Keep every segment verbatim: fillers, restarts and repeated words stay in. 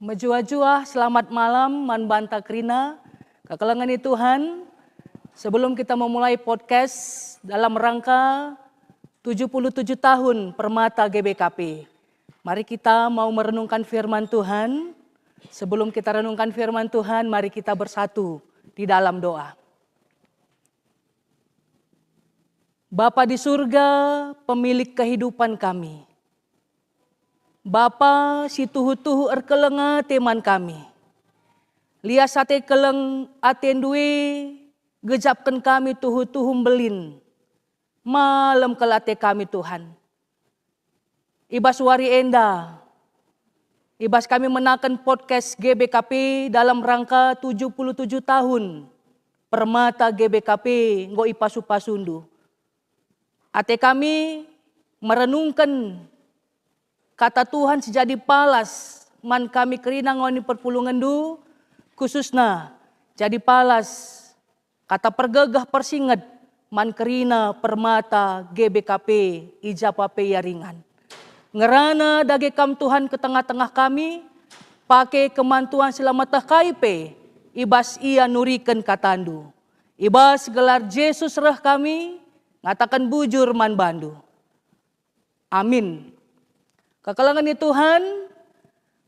Mejuah-juah selamat malam man banta kerina, kekelengen Tuhan. Sebelum kita memulai podcast dalam rangka tujuh puluh tujuh tahun Permata G B K P, mari kita mau merenungkan firman Tuhan. Sebelum kita renungkan firman Tuhan, mari kita bersatu di dalam doa. Bapa di surga, pemilik kehidupan kami. Bapa si tuhu-tuhu erkeleng ate man kami. Lias ate keleng atendu e gejapken kami tuhu-tuhu mbelin. Malem kal ate kami, Tuhan. I bas wari enda, i bas kami menaken podcast G B K P dalam rangka tujuh puluh tujuh tahun Permata G B K P enggo ipasu-pasundu. Ate kami merenungken Kata Tuhan si jadi palas man kami kerina ngoni perpulungenndu, khususna jadi palas kata pergegeh persinget man kerina Permata G B K P i japa pe ia ringan. Ngerana dage Kam, Tuhan, ke tengah-tengah kami, pake keman Tuhan si la meteh kai pe, i bas ia nuriken katandu. I bas gelar Jesus reh kami, ngataken bujur man bandu. Amin. Kekelengen Tuhan,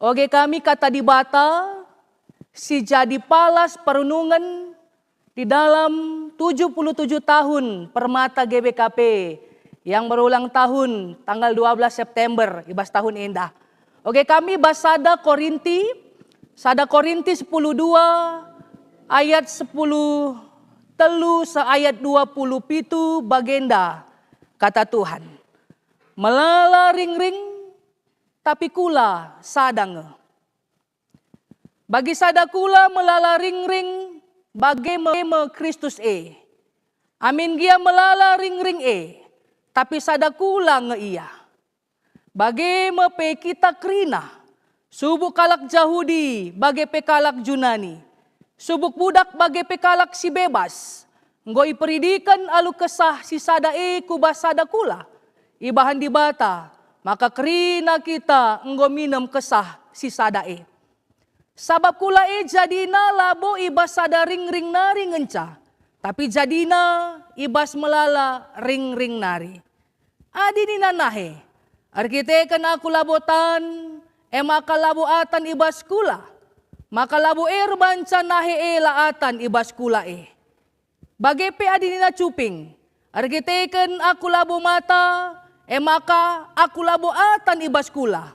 oge kami Kata Dibata si jadi palas perunungen di dalam tujuh puluh tujuh tahun Permata G B K P yang berulang tahun tanggal dua belas September i bas tahun enda. Oge kami bas sada Korinti, sada Korinti sepuluh dua ayat sepuluh telu seh ayat dua puluh pitu bagenda kata Tuhan. Melala ringring, tapi kula sada nge. Bagi sada kula melala ringring, bage me, me Kristus e. Amin gia melala ringring e, tapi sada kula nge ia. Bage me pe kita kerina, subuk kalak Jahudi bage pe kalak Junani, subuk budak bage pe kalak si bebas, enggo iperidiken alu Kesah si sada e ku bas sada kula. Ibahan Dibata maka kerina kita enggo minem Kesah si sada e. Sabap kula e jadina labo i bas sada ringring nari ngenca, tapi jadina i bas melala ringring nari. Adi nina nahe, "Erkiteken aku labo tan, e maka labo atan i bas kula," maka labo erbanca nahe e la atan i bas kula e. Bage pe adi nina cuping, "Erkiteken aku labo mata, e maka aku labo atan i bas kula,"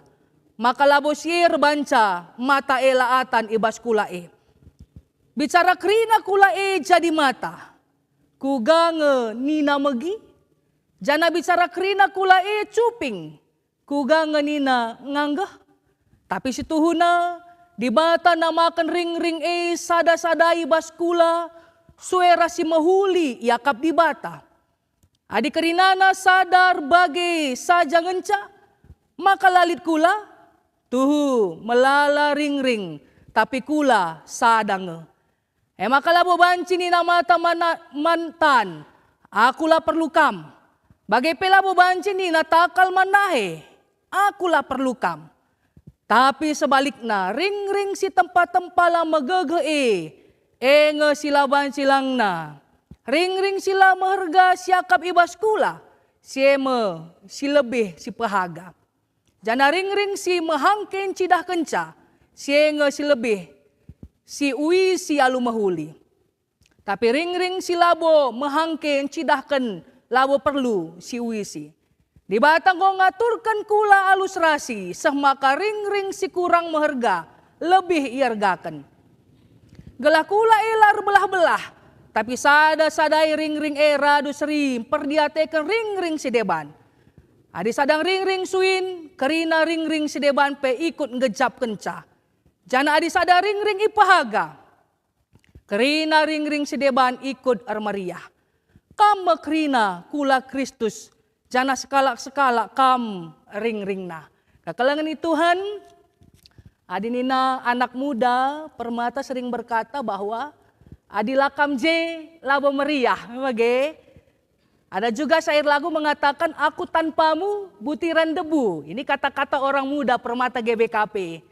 maka labo si erbanca mata e la atan i bas kula e. Bicara kerina kula e jadi mata, kuga nge nina megi? Janah bicara kerina kula e cuping, kuga nge nina nganggeh? Tapi situhuna, Dibata namaken ringring e sada-sada i bas kula, sue ras si mehuli iakap Dibata. Adi kerinana sada erbage saja ngenca, maka la lit kula? Tuhu, melala ringring, tapi kula sada nge. E maka labo banci nina mata mana, man tan, "Aku la perlu kam." Bage pe labo banci nina takal man nahe, "Aku la perlu kam." Tapi sebalikna, ringring si tempa-tempa la megegeh e, e nge si la banci langna. Ringring si la meherga siakap i bas kula, si e me si lebih si pehaga. Janah ringring si mehangke ncidahkenca, si e nge si lebih si uisi alu mehuli. Tapi ringring si labo mehangke ncidahken labo perlu si uisi. Dibata enggo ngaturken kula alu serasi, seh maka ringring si kurang meherga lebih iergaken. Gelah kula e la erbelah-belah, tapi sada-sadai ringring e radu seri mperdiateken ringring si deban. Adi sada ringring suin, kerina ringring si deban pe ikut nggejapkenca. Janah adi sada ringring ipehaga, kerina ringring si deban ikut ermeriah. Kam me kerina kula Kristus, janah sekalak-sekalak kam ringringna. Kekelengen Tuhan, adi nina anak muda, Permata sering berkata bahwa adi la kam je, labo meriah, bage. Ada juga syair lagu mengatakan, "Aku tanpamu butiran debu." Ini kata-kata orang muda Permata G B K P.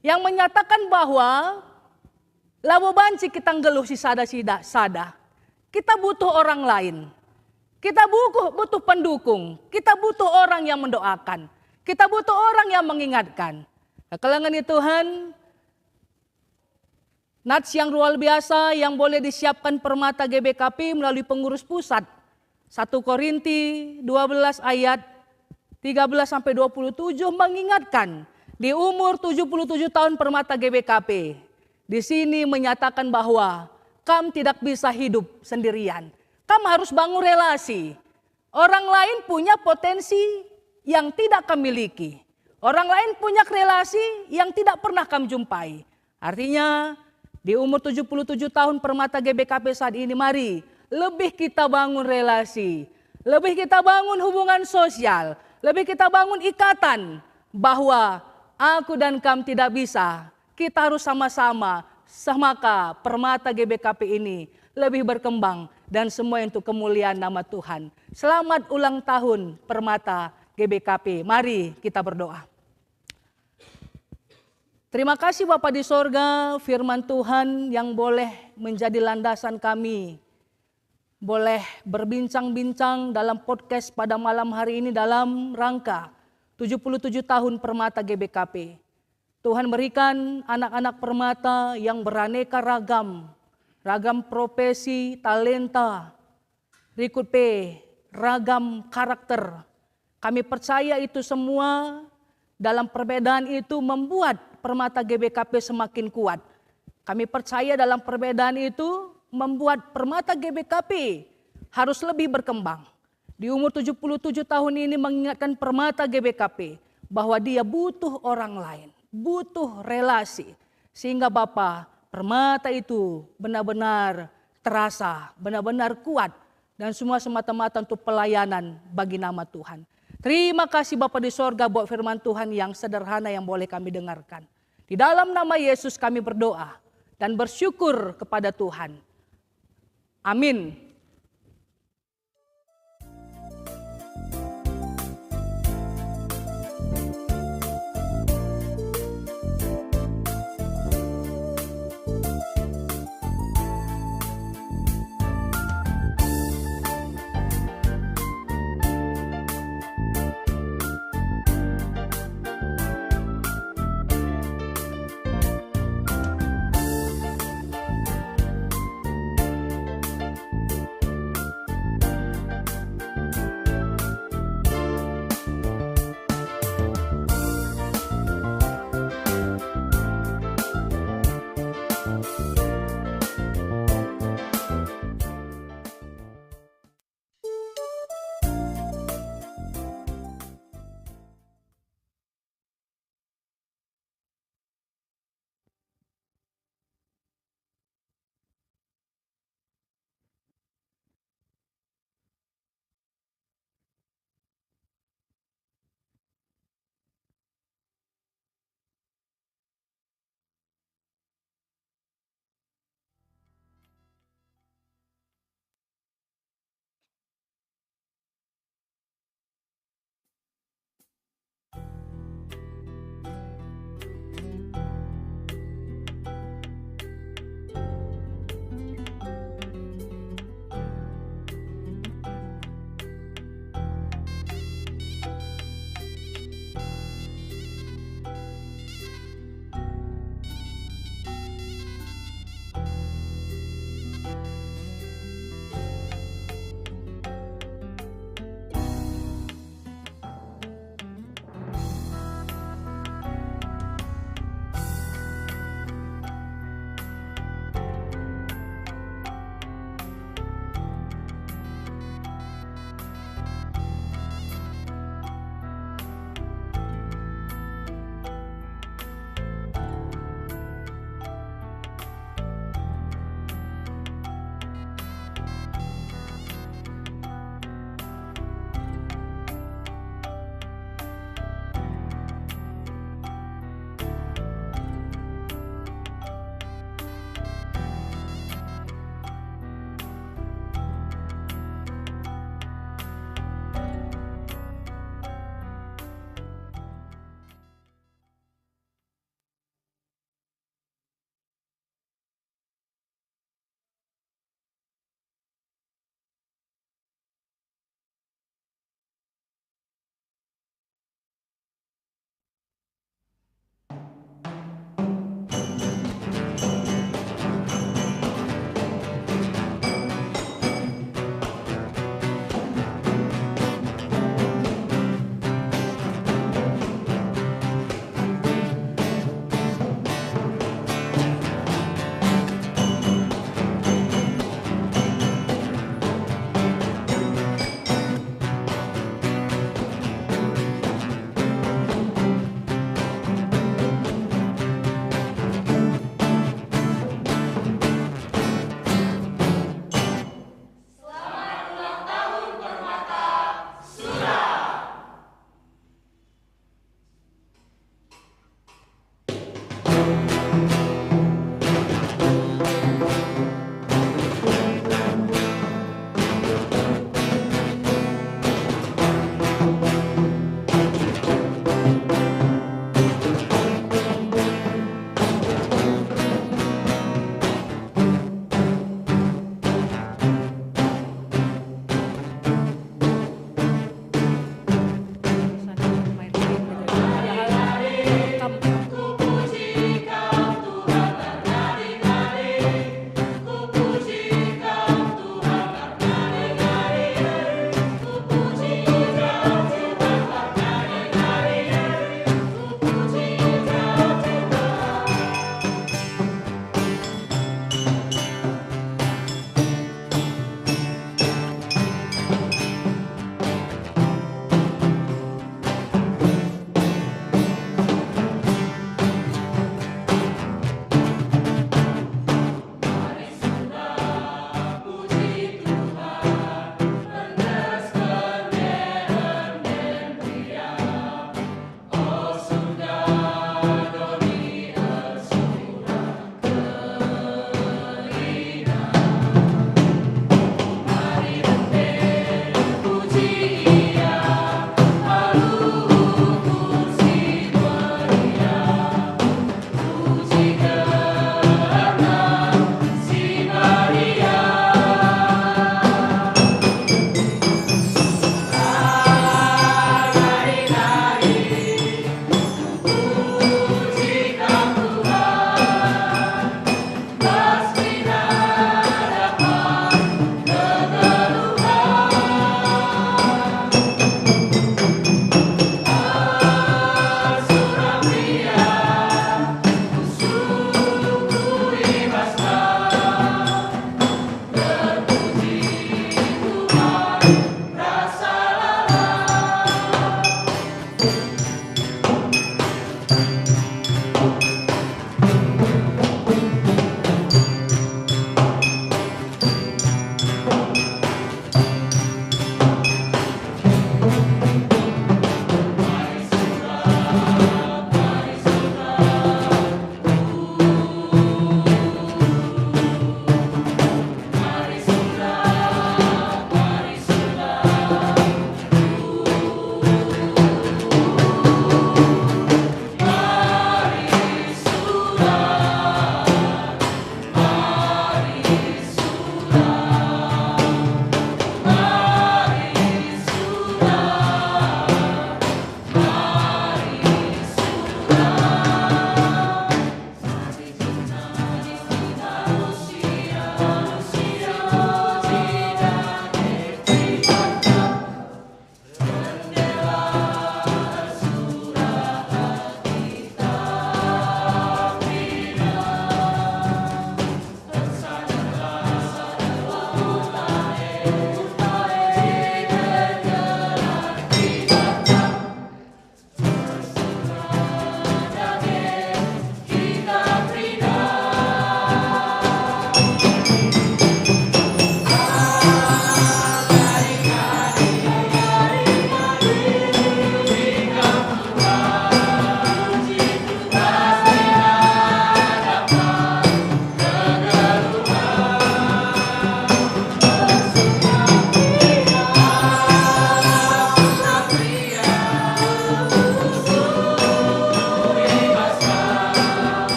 yang menyatakan bahwa labo banci kita nggeluh si sada-sada, sada. Kita butuh orang lain. Kita butuh, butuh pendukung. Kita butuh orang yang mendoakan. Kita butuh orang yang mengingatkan. Kekelengen Tuhan, nats yang luar biasa yang boleh disiapkan Permata G B K P melalui pengurus pusat. Satu Korinti dua belas ayat tiga belas sampai dua puluh tujuh mengingatkan, di umur tujuh puluh tujuh tahun Permata G B K P, di sini menyatakan bahwa kam tidak bisa hidup sendirian. Kam harus bangun relasi. Orang lain punya potensi yang tidak kam miliki. Orang lain punya relasi yang tidak pernah kam jumpai. Artinya, di umur tujuh puluh tujuh tahun Permata G B K P saat ini, mari lebih kita bangun relasi, lebih kita bangun hubungan sosial, lebih kita bangun ikatan bahwa aku dan kam tidak bisa. Kita harus sama-sama, semaka Permata G B K P ini lebih berkembang dan semua untuk kemuliaan nama Tuhan. Selamat ulang tahun Permata G B K P. Mari kita berdoa. Terima kasih Bapa di sorga, firman Tuhan yang boleh menjadi landasan kami, boleh berbincang-bincang dalam podcast pada malam hari ini dalam rangka tujuh puluh tujuh tahun Permata G B K P. Tuhan berikan anak-anak Permata yang beraneka ragam, ragam profesi, talenta, rikut pe ragam karakter. Kami percaya itu semua dalam perbedaan itu membuat Permata G B K P semakin kuat. Kami percaya dalam perbedaan itu membuat Permata G B K P harus lebih berkembang. Di umur tujuh puluh tujuh tahun ini mengingatkan Permata G B K P bahwa dia butuh orang lain, butuh relasi. Sehingga Bapa, Permata itu benar-benar terasa, benar-benar kuat, dan semua semata-mata untuk pelayanan bagi nama Tuhan. Terima kasih Bapa di sorga buat firman Tuhan yang sederhana yang boleh kami dengarkan. Di dalam nama Yesus kami berdoa dan bersyukur kepada Tuhan. Amin.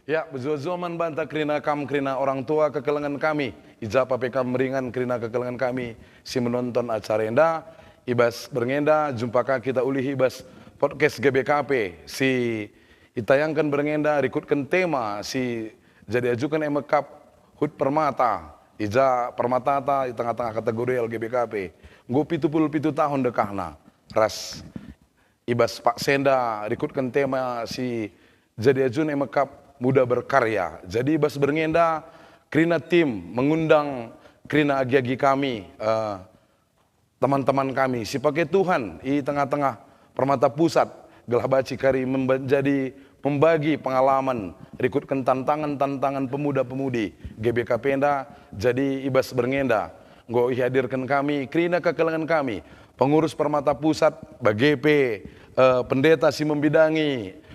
Ya, bejuah-juah man banta kerina kam, kerina orang tua kekelengen kami, i ja pe kam ringan kerina kekelengen kami si menonton acara enda. I bas berngi enda jumpa ka kita ulihi i bas podcast G B K P si itayangken berngi enda rikutken tema si jadi ajuken e me kap HUT Permata, i ja permatata i tengah-tengah kategorial G B K P. Enggo pitu puluh pitu tahun dekahna ras i bas paksa enda rikutken tema si jadi ajun e me kap Muda Berkarya. Jadi i bas berngi enda kerina tim mengundang kerina agi-agi kami, eh, teman-teman kami si pake Tuhan i tengah-tengah Permata Pusat gelah banci kari menjadi pembagi pengalaman rikutken tantangan-tantangan pemuda-pemudi G B K P enda. Jadi i bas berngi enda enggo ihadirken kami kerina kekelengen kami, pengurus Permata Pusat, bage pe, eh, pendeta si membidangi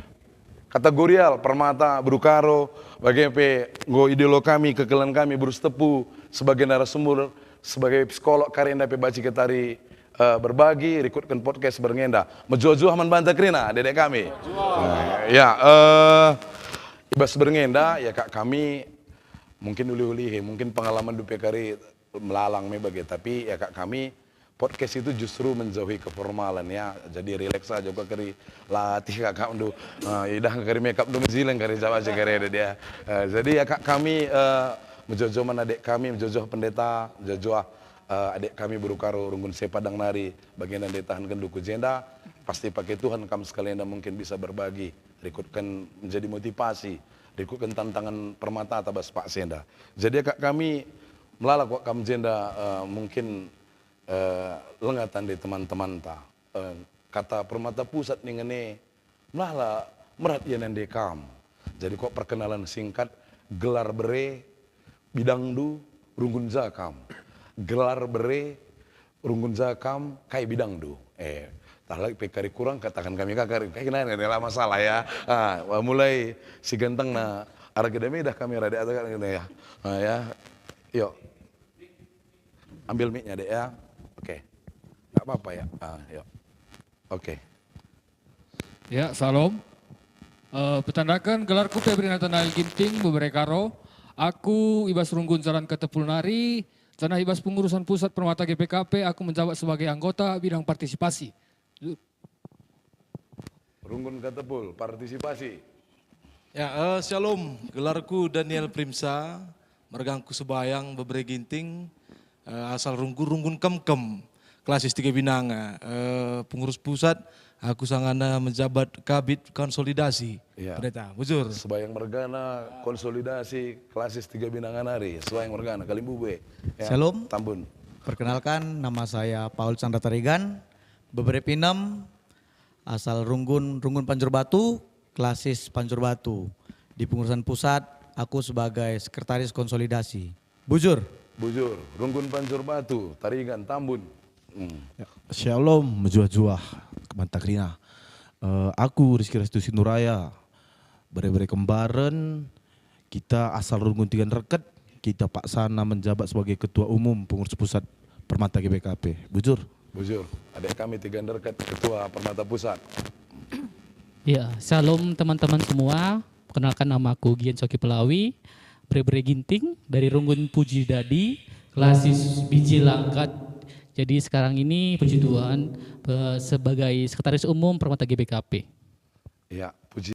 kategorial Permata Beru Karo, bage pe enggo idilo kami kekelengen kami Beru Sitepu sebagai narasumber, sebagai psikolog kari enda pe banci kita kari, eh, berbagi rikutken podcast berngi enda. Mejuah-juah man banta kerina, adik-adik kami. Nah, ya, eh, i bas berngi enda, ya kak kami mungkin ulih-ulih, mungkin pengalaman dupe kari melalang me bage, tapi ya kak kami podcast itu justru menjauhi keformalan ya, jadi rileks aja kak kari latih kak kak ndu, eh, idah kari makeup ndu mejileng kari jawa aja kari ada dia. Eh, jadi ya kak kami, eh, mejuah-juah man adik kami, mejuah-juah pendeta, mejuah-juah, eh, adik kami Beru Karo Runggun Sepadang nari, bagenda ndai tahanken duku jenda, pasti pake Tuhan kam sekali enda mungkin bisa berbagi, rikutken menjadi motivasi, rikutken tantangan permata tabas paksa enda. Jadi ya kak kami melala kak kam jenda, eh, mungkin, eh, lenga tande teman-temanta. Eh, kata Permata Pusat ningen e melala merat ia nande kam. Jadi kok perkenalan singkat, gelar bere, bidangndu, runggun ja kam. Gelar bere, runggun ja kam, kai bidangndu. Eh, tah lagi pe kari kurang katakan kami kakak, kai kena la masalah ya. Ah, mulai si gantengna arah gede medah kami rade atau kan ya. Ah, ya. Yuk. Ambil mic-nya, Dek, ya. Oke. Nggak apa-apa, ya. Ah, yuk. Oke. Ya, salam. Eh, petandaken gelarku Febri Nathanael Ginting, bebere Karo. Aku i bas runggun Jalan Ketepul nari, janah i bas pengurusan pusat Permata G P K P, aku menjabat sebagai anggota bidang partisipasi. Runggun Ketepul, partisipasi. Ya, eh, shalom. Gelarku Daniel Primsa, mergangku Sebayang, bebere Ginting, eh, asal Runggun, Runggun Kemkem, klasis tiga Binanga, eh, pengurus pusat, aku sangana menjabat Kabid Konsolidasi. Ya. Pendeta, bujur. Sebayang mergana, konsolidasi, klasis tiga Binanga nari, Sebayang mergana, Kalimbubue. Ya, Shalom. Tambun. Perkenalkan, nama saya Paul Chandra Tarigan, bebere Pinem, asal Runggun, Runggun Panjur Batu, klasis Panjur Batu. Di pengurusan pusat, aku sebagai sekretaris konsolidasi. Bujur. Bujur, Runggun Panjur Batu, Tarigan, Tambun. Hmm. Ya, shalom, mejuah-juah, banta kerina. Eh, aku Rizky Restu Sinuraya, bere-bere Kembaren, kita asal Runggun Tiga Nderket, kita paksana menjabat sebagai Ketua Umum Pengurus Pusat Permata G B K P. Bujur? Bujur, adik kami Tiga Nderket, Ketua Permata Pusat. Ya, shalom teman-teman semua. Perkenalkan, nama aku Gian Coki Pelawi, bere-bere Ginting dari Runggun Puji Dadi, klasis B C Langkat. Jadi sekarang ini, puji Tuhan, eh, sebagai Sekretaris Umum Permata G B K P. Ya, puji